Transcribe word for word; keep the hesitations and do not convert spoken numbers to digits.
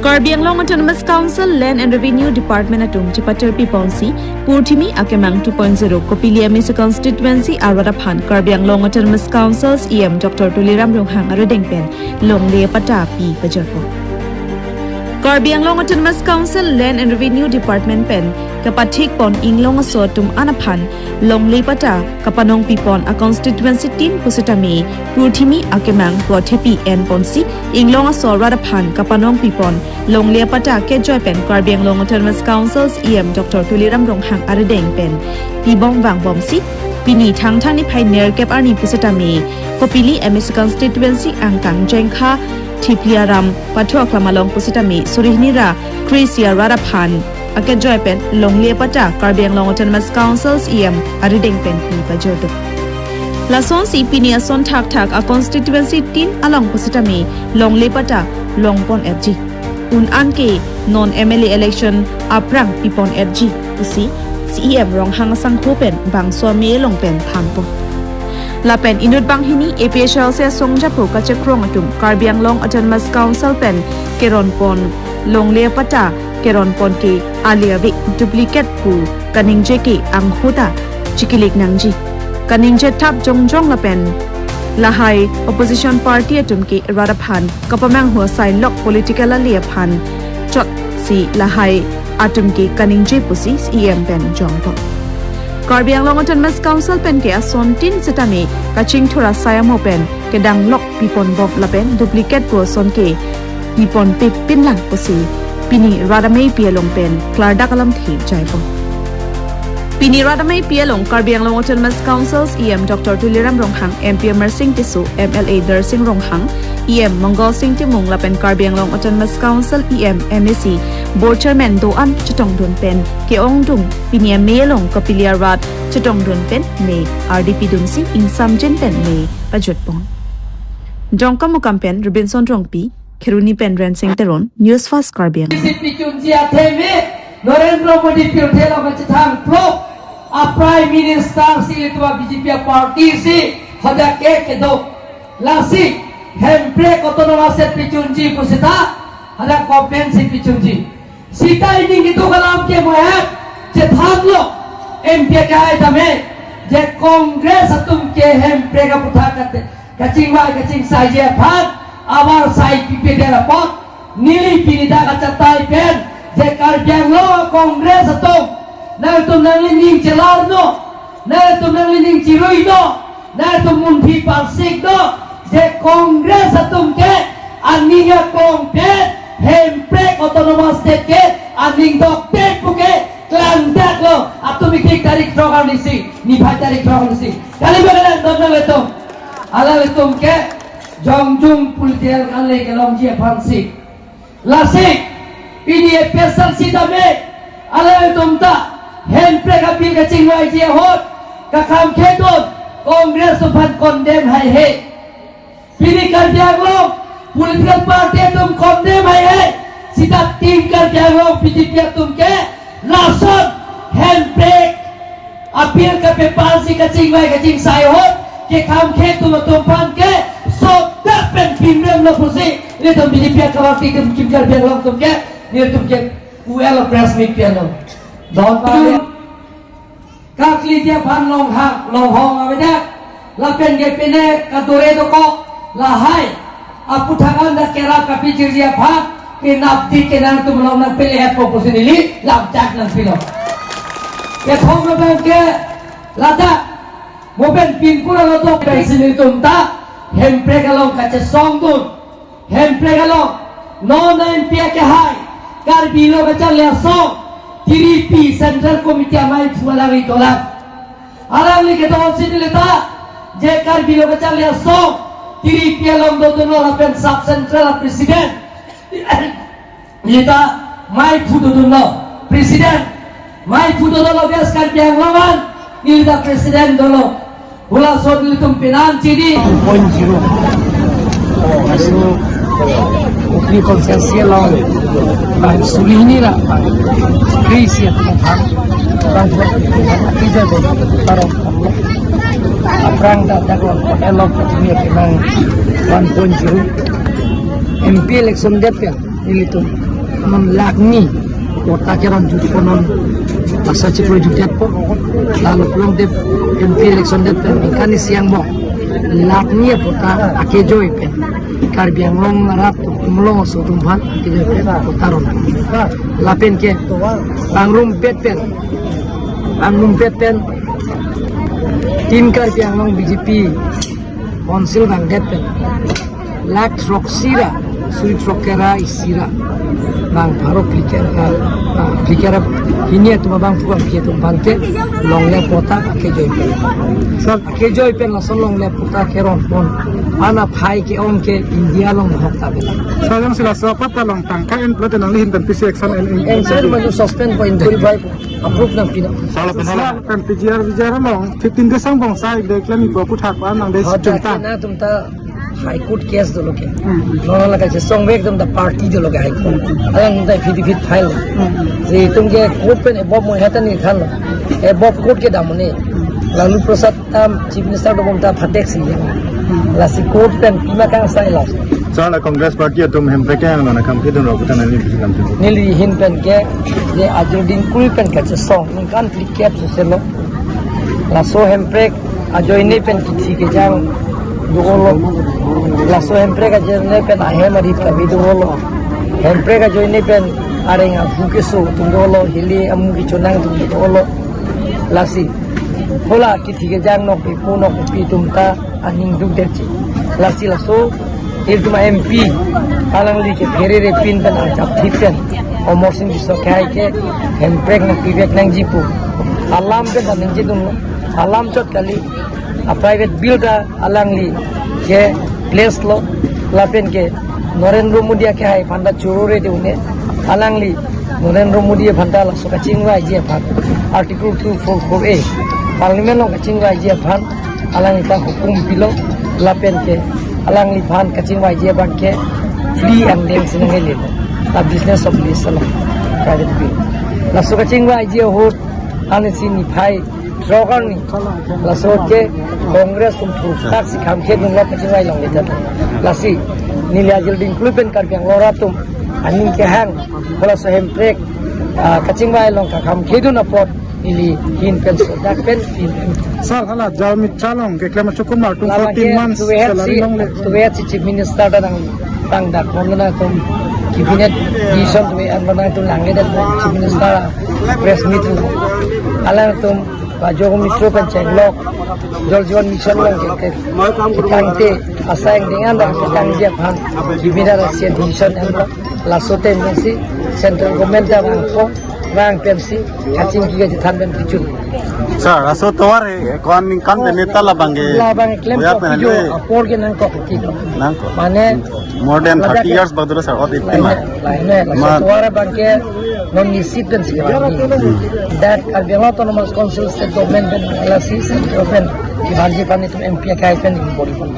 Karbi Anglong Autonomous Council Land and Revenue Department atum chepaterpi ponsi Purthimi Akemang two point zero Kopili M A C constituency arat aphan Karbi Anglong Autonomous Council C E M Doctor Tuliram Ronghang arideng pen longle patta pi pajirpo. Karbi Anglong Autonomous Council Land and Revenue Department pen kapathik pon inglong aso atum an aphan longle patta kapanongpi pon a constituency tin pusitame Purthimi Akemang pu athepi en ponsi inglong aso arat aphan kapanongpi pon longle patta kejoi pen Karbi Anglong Autonomous Council C E M Doctor Tuliram Ronghang arideng pen pibom vangbomsi pini Thangthang niphai nerkep arni pusitame Kopili M A C constituency angkang Jengkha Thipliaram Pathu Aklam along pusitame suri hini ra kre-isi arat aphan akejoi pen longle patta Karbi Anglong Autonomous Council C E M arideng pen pi pajirdo. Lasonsi pini ason thakthak a constituency tin along pusitame longle patta longpon etji. Un anke non M L A election aphrang pipon etji pusi C E M Ronghang asangho pen bangso ame along pen thanpo. Lapen inut banghini A P H L C asong japo kachekrong atum Karbi Anglong Autonomous Council pen keron pon longle patta keron pon ke ali ave duplicate pu kaningje ke angho ta chikilik nangji. Kaningje thap jongjong lapen lahai opposition party atum ke rat aphan kapamanghu asai lok political ali aphan chotsi lahai atum ke kaningje pusi C E M pen jongpo. Karbi Anglong Autonomous Council pen ke ason tin sitame kachingthur asai amo pen kedang lok pipon bom lapen duplicate pu ason ke pipon pepin lang pusi pini rat amei pi along pen klardak alamthe jaipo. Pini rat amei pi along Karbi Anglong Autonomous Council C E M Doctor Tuliram Ronghang, M P Amarsing Tisso, M L A Darsing Ronghang, E M Mangalsing Timung lapen Karbi Anglong Autonomous Council E M, M A C, Board Chairman do-an chetongdun pen ke-ongdung pini amei along Kopili arat chetongdun pen me ardi pidunsi ingsamjin pen me pajutpon. Dongkamukam pen Robinson Rongpi, Kheroni pen Rensing Teron, News Fast Karbi Anglong. Isi pichunji atheme, Narendra Modi pirthe lo kachethang plok, a Prime Minister si ilitum a B J P a party si, hadak ke kedo. Lasi, Hemprek Autonomous State pichunji pusita, hadak government si pichunji. Sita ining keduk alam ke mohet, chethanlo, M P kahai tame, je Congress atum ke Hemprek aputhak kate, kachingvai kachingsaiji aphan, avarsai pipedet apot, neli pini dak achatai pen, je Karbi Anglong Congress atum, nangtum nanglining chelarno, nangtum nanglining chiruido, nangtum munthi parsik do, je Congress atum ke, aning akongpet, Hemprek Autonomous State ke, aning dokpet puke, klangdaklo, atum ik tarik throk arnisi, niphai tarik throk arnisi. Kali ba kalang dom nanglitum. Alanglitum ke, jongjung political kali kelongji aphansi. Lasi, pini A P H L C tame, alanglitum ta, Hemprek a bill kachingvaiji ahut, kakhang khedun, Congress aphan condemn haihe. Pini Karbi Anglong, political party atum condemn haihe. Sita Team Karbi Anglong B J P atum ke, lason, Hemprek, a bill kapepal si kachingvai kachingsai ahut, kekhang khedun atum aphan ke, sokta pen pimrem lo pusi, ilitum B J P akawak ti tum Team Karbi Anglong atum ke, ilitum ke, well press meet piano. Don Pale. Kakli dia aphan longhang, longhong avedak, lapen ke pine kadore dokok, lahai, aputhak an dak kerap kapijirji aphan, pinap di kenang tum long nangpele etpo pusi neli, lamchak nangpilo. Kethom abang ke, ladak, mo pen pinpur alo tok pensi nelitum ta, Hemprek along kachesongdun, Hemprek along, non M P akehai, Karbi Lo Kacharli Asong, tiripi Central Committee amei phu alangli dolang. Alangli kedon si neli ta, je Karbi Lo Kacharli Asong, tiripi along dodunlo lapen Sub Central a President. Neli ta, mei phu dodunlo, President, mei phu dodunlo West Karbi Anglong an, neli ta President dolo. Hula sot nelitum pinam chidi. Two point zero. Aso Kopili constituency along, bang suri hini ra, bang kre-isi atum aphan, bang buat kita jadi tarong aphrang ta dak lo elok kami kenang one point zero. M P election date ya. Nelitum non lakh ni patta keron jutpo non, laso chipro jutpo. Lalu pulote M P election det pen ningkan isi angbong lakh ni patta akejoi pen Karbi Anglong arat atum, Karbi Anglong aso atum aphan akejoi pen patta ron. Lapen ke pangrumpet pen, pangrumpet pen Team Karbi Anglong B J P Council vangdet pen lakh throksi ra suri throksi ra isi ra bang pharo phlikra, ah, phlikra hini atum abangphu aphi atum aphan ke longle patta akejoi pen. Sir. Akejoi pen laso longle patta keron pon. Ana phai ke-ong ke India along hok ta bela. Sir, jongsi laso patta along tangka en pulote nangli ahin pen pisi action en, en, en, sir, maju suspend point twenty-five approve nangpi nang. Sala pen sala. Sala pen P G R, V G R along fifteen days angbong sai de klem ipo puthak pa nang de. Hoda chunta. Kena atum ta High Court case dolo ke. Hmm. Nono la kachesong vek atum ta party dolo ke High Court. Alang ta affidavit file. Hmm. Si itum ke court pen above mo heta ni than. Above court kedam un-e. Lalu Prasad tam Chief Minister dobom ta phatek si yang. Hmm. Lasi court pen pima kangsai la. Sala Congress Party atum Hemprek ke angno na kam kedun ro kutan ani bisu kam tu. Neli ahin pen ke, je ajir dingkui pen kachesong ningkan phlikep soselo. Laso Hemprek ajoine pen kithi kejang do-olo. Laso Hemprek ajoine pen ahem arip kave do-olo. Hemprek ajoine pen areng ahu keso atum do-olo, hili amu kechonang atum do-olo. Lasi hala kithi kejang nokbe pu nokbe pi atum ta aning dukdetji. Lasi laso ilitum M P alangli ke pherere pin pen angkap thip pen Amarsing Tisso kehai ke Hemprek nangpivek nangji pu alam pen ta ningjedunlo. Alam chot kali, a private bill ta alangli ke place lo, lapen ke Narendra Modi akehai aphan ta chorore de un-e. Alangli Narendra Modi aphan ta laso kachingvaiji aphan Article two four four A Parliament along kachingvaiji aphan alangli ta hukum pilo, lapen ke alangliphan kachingvaiji abang ke free angdeng si nanglelo. La business of list along private bill. Laso kachingvaiji ahut ani si niphai throk arni. Laso ke Congress atum thurthak si kham khedunlo kachingvai longledet. Lasi neli ajir dingkui pen Karbi Anglong arat atum aning kehang, halaso Hemprek, ah, kachingvai along kakham khedun apot neli ahin pen sodak pen pin pen. Sir, hala Jalmitra along keklem achukum artum fourteen months salary longle. Tuwe si Chief Minister ta nangpangdak mon nangtum cabinet decision tuwe an nangtum langledet Chief Minister press meet lo. Alangtum Pajok Mitra pen chenglok Jal Jeevan Mission along ke ketangte asai angdeng an dang ketangji aphan cabinet asia decision enlo. Laso atum si central government ta vangpo, vang pensi kachingki kachethan pen pichun. Sir, laso tovar, eh, ko-an ningkan pen neta labang ke. Labang klem oya ko pen pijo, ale apor ke nangkok kiki ko. Nangkok. Mane more than thirty years bak dolo, sir, ot itin ma. Lain, lain, laso tovar abang ke non nisit pensi kebang. That Karbi Anglong Autonomous Council state government pen, lasi central pen kebangji aphan itum M P akhai pen itum bori pon.